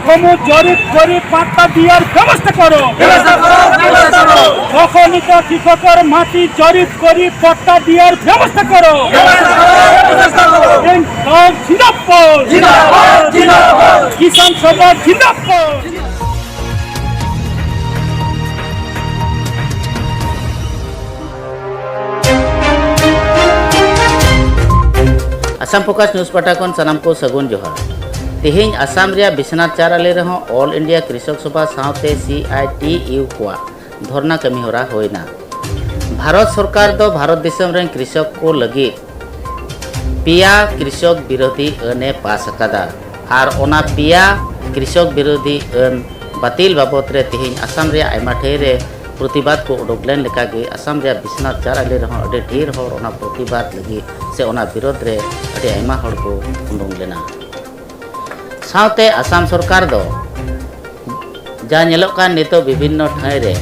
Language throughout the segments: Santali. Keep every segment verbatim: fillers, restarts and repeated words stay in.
কর্ম জরিপ করি পাট্টা দিয়ার ব্যবস্থা করো। দখলিত কৃষকর মাটি জরিপ করি পাট্টা দিয়ার ব্যবস্থা করো। ইনকলাব জিন্দাবাদ। কিষাণ সভা জিন্দাবাদ। ᱟᱥᱟᱢ ᱯᱷᱳᱠᱟᱥ ᱱᱤᱭᱩᱡᱽ ᱯᱟᱦᱴᱟ ᱠᱷᱚᱱ ᱥᱟᱱᱟᱢ ᱠᱚ ᱥᱟᱹᱜᱩᱱ ᱡᱚᱦᱟᱨ᱾ ᱛᱮᱦᱮᱧ ᱟᱥᱟᱢ ᱨᱮᱭᱟᱜ ᱵᱤᱥᱱᱟᱛᱷ ᱪᱟᱨ ᱟᱞᱮ ᱨᱮᱦᱚᱸ ᱚᱞ ᱤᱱᱰᱤᱭᱟ ᱠᱨᱤᱥᱚᱠ ᱥᱚᱵᱷᱟ ᱥᱟᱶᱛᱮ ᱥᱤ ᱟᱭ ᱴᱤ ᱭᱩ ᱠᱚᱣᱟᱜ ᱫᱷᱚᱨᱱᱟ ᱠᱟᱹᱢᱤ ᱦᱚᱨᱟ ᱦᱩᱭᱱᱟ᱾ ᱵᱷᱟᱨᱚᱛ ᱥᱚᱨᱠᱟᱨ ᱫᱚ ᱵᱷᱟᱨᱚᱛ ᱫᱤᱥᱚᱢ ᱨᱮᱱ ᱠᱨᱤᱥᱚᱠ ᱠᱚ ᱞᱟᱹᱜᱤᱫ ᱯᱮᱭᱟ ᱠᱨᱤᱥᱚᱠ ᱵᱤᱨᱳᱫᱷᱤ ᱟᱹᱱ ᱮ ᱯᱟᱥ ᱟᱠᱟᱫᱟ᱾ ᱟᱨ ᱚᱱᱟ ᱯᱮᱭᱟ ᱠᱨᱤᱥᱚᱠ ᱵᱤᱨᱳᱫᱷᱤ ᱟᱹᱱ ᱵᱟᱹᱛᱤᱞ ᱵᱟᱵᱚᱛ ᱨᱮ ᱛᱮᱦᱮᱧ ᱟᱥᱟᱢ ᱨᱮᱭᱟᱜ ᱟᱭᱢᱟ ᱴᱷᱟᱹᱭ ᱨᱮ ᱯᱨᱚᱛᱤᱵᱟᱫ ᱠᱚ ᱩᱰᱩᱠ ᱞᱮᱱ ᱞᱮᱠᱟᱜᱮ ᱟᱥᱟᱢ ᱨᱮᱭᱟᱜ ᱵᱤᱥᱱᱟᱛᱷ ᱪᱟᱨ ᱟᱞᱮ ᱨᱮᱦᱚᱸ ᱟᱹᱰᱤ ᱰᱷᱮᱨ ᱦᱚᱲ ᱚᱱᱟ ᱯᱨᱚᱛᱤᱵᱟᱫ ᱞᱟᱹᱜᱤᱫ ᱥᱮ ᱚᱱᱟ ᱵᱤᱨᱳᱫᱷ ᱨᱮ ᱟᱹᱰᱤ ᱟᱭᱢᱟ ᱦᱚᱲ ᱠᱚ ᱩᱰᱩᱝ ᱞᱮᱱᱟ᱾ ᱥᱟᱶᱛᱮ ᱟᱥᱟᱢ ᱥᱚᱨᱠᱟᱨ ᱫᱚ ᱡᱟ ᱧᱮᱞᱚᱜ ᱠᱟᱱ ᱱᱤᱛᱚᱜ ᱵᱤᱵᱷᱤᱱᱱᱚ ᱴᱷᱟᱹᱭ ᱨᱮ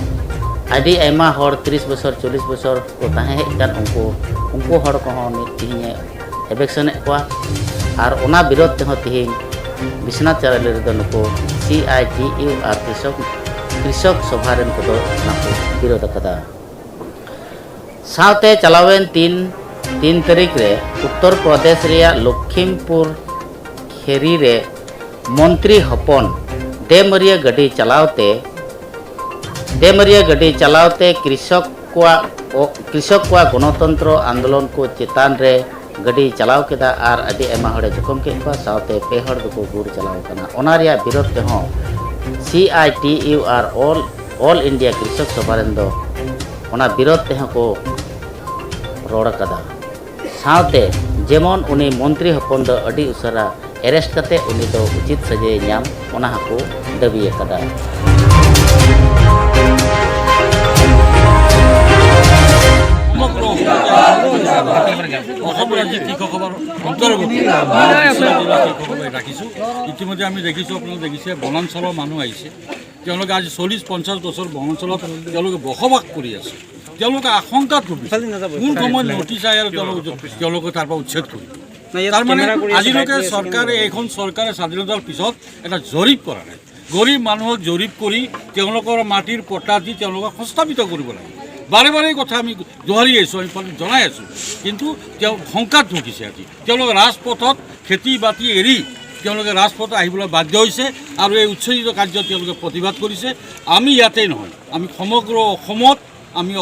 ᱟᱹᱰᱤ ᱟᱭᱢᱟ ᱦᱚᱲ ᱛᱤᱨᱤᱥ ᱵᱚᱪᱷᱚᱨ, ᱪᱚᱞᱞᱤᱥ ᱵᱚᱪᱷᱚᱨ ᱠᱚ ᱛᱟᱦᱮᱸ ᱦᱮᱡ ᱠᱟᱱ, ᱩᱱᱠᱩ, ᱩᱱᱠᱩ ᱦᱚᱲ ᱠᱚᱦᱚᱸ ᱱᱤᱛ ᱛᱮᱦᱮᱧᱮ ᱮᱵᱷᱮᱠᱥᱚᱱᱮᱫ ᱠᱚᱣᱟ᱾ ᱟᱨ ᱚᱱᱟ ᱵᱤᱨᱳᱫᱷ ᱛᱮᱦᱚᱸ ᱛᱮᱦᱮᱧ ᱵᱤᱥᱱᱟᱛᱷ ᱪᱟᱨ ᱟᱞᱮ ᱨᱮᱫᱚ ᱱᱩᱠᱩ ᱥᱤ ᱟᱭ ᱴᱤ ᱭᱩ ᱟᱨ ᱠᱨᱤᱥᱚᱠ, ᱠᱨᱤᱥᱚᱠ ᱥᱚᱵᱷᱟ ᱨᱮᱱ ᱠᱚᱫᱚ ᱚᱱᱟ ᱠᱚ ᱵᱤᱨᱳᱫᱷ ᱟᱠᱟᱫᱟ᱾ ᱥᱟᱶᱛᱮ ᱪᱟᱞᱟᱣᱮᱱ ᱛᱤᱱ, ᱛᱤᱱ ᱛᱟᱹᱨᱤᱠᱷ ᱨᱮ ᱩᱛᱛᱚᱨ ᱯᱨᱚᱫᱮᱥ ᱨᱮᱭᱟᱜ ᱞᱚᱠᱷᱤᱢᱯᱩᱨ ᱠᱷᱮᱨᱤ ᱨᱮ ᱢᱚᱱᱛᱨᱤ ᱦᱚᱯᱚᱱ ᱵᱮᱢᱟᱹᱨᱤᱭᱟᱹ ᱜᱟᱹᱰᱤ ᱪᱟᱞᱟᱣ ᱛᱮ, ᱵᱮᱢᱟᱹᱨᱤᱭᱟᱹ ᱜᱟᱹᱰᱤ ᱪᱟᱞᱟᱣ ᱛᱮ ᱠᱨᱤᱥᱚᱠ ᱠᱚᱣᱟᱜ, ᱠᱨᱤᱥᱚᱠ ᱠᱚᱣᱟᱜ ᱜᱚᱱᱚᱛᱚᱱᱛᱨᱚ ᱟᱱᱫᱳᱞᱚᱱ ᱠᱚ ᱪᱮᱛᱟᱱ ᱨᱮ ᱜᱟᱹᱰᱤ ᱪᱟᱞᱟᱣ ᱠᱮᱫᱟ ᱟᱨ ᱟᱹᱰᱤ ᱟᱭᱢᱟ ᱦᱚᱲᱮ ᱡᱚᱠᱷᱚᱢ ᱠᱮᱫ ᱠᱚᱣᱟ, ᱥᱟᱶᱛᱮ ᱯᱮ ᱦᱚᱲ ᱫᱚᱠᱚ ᱜᱩᱨ ᱪᱟᱞᱟᱣ ᱟᱠᱟᱱᱟ᱾ ᱚᱱᱟ ᱨᱮᱭᱟᱜ ᱵᱤᱨᱳᱫᱷ ᱛᱮᱦᱚᱸ ᱥᱤ ᱟᱭ ᱴᱤ ᱭᱩ ᱟᱨ all, all India Krishak Sabha ᱨᱮᱱ ᱫᱚ ᱚᱱᱟ ᱵᱤᱨᱳᱫᱷ ᱛᱮᱦᱚᱸ ᱠᱚ ᱨᱚᱲ ᱟᱠᱟᱫᱟ᱾ ᱥᱟᱶᱛᱮ ᱡᱮᱢᱚᱱ ᱩᱱᱤ ᱢᱚᱱᱛᱨᱤ ᱦᱚᱯᱚᱱ ᱫᱚ ᱟᱹᱰᱤ ᱩᱥᱟᱹᱨᱟ ᱮᱨᱮᱥᱴ ᱠᱟᱛᱮ ᱩᱱᱤ ᱫᱚ ᱩᱪᱤᱛ ᱥᱟᱹᱡᱟᱹᱭᱮ ᱧᱟᱢ, ᱚᱱᱟ ᱦᱚᱸᱠᱚ ᱫᱟᱹᱵᱤ ᱟᱠᱟᱫᱟ᱾ সমগ্ৰ অসম ৰাজ্যিক কৃষক সভাৰ অন্তৰ্গত জিলা কৃষক সভাই ৰাখিছোঁ। ইতিমধ্যে আমি দেখিছোঁ, আপোনালোকে দেখিছে, বনাঞ্চলৰ মানুহ আহিছে। তেওঁলোকে আজি চল্লিছ পঞ্চাছ বছৰ বনাঞ্চলত তেওঁলোকে বসবাস কৰি আছে। তেওঁলোকে আশংকাত ভুগিছে। কোন সময়ত নটিচ আহে আৰু তেওঁলোকে, তেওঁলোকে তাৰ পৰা উচ্ছেদ কৰিব। তাৰমানে আজিলৈকে চৰকাৰে, এইখন চৰকাৰে স্বাধীনতাৰ পিছত এটা জৰীপ কৰা নাই। গৰীব মানুহক জৰীপ কৰি তেওঁলোকৰ মাটিৰ পট্টা দি তেওঁলোকক সংস্থাপিত কৰিব লাগে। বাৰে বাৰে এই কথা আমি দোহাৰি আহিছোঁ, আমি পাব্লিক জনাই আছোঁ, কিন্তু তেওঁ শংকাত ভুগিছে। আজি তেওঁলোকে ৰাজপথত খেতি বাতি এৰি তেওঁলোকে ৰাজপথত আহিবলৈ বাধ্য হৈছে আৰু এই উচ্ছেদিত কাৰ্য তেওঁলোকে প্ৰতিবাদ কৰিছে। আমি ইয়াতেই নহয়, আমি সমগ্ৰ অসমত আমি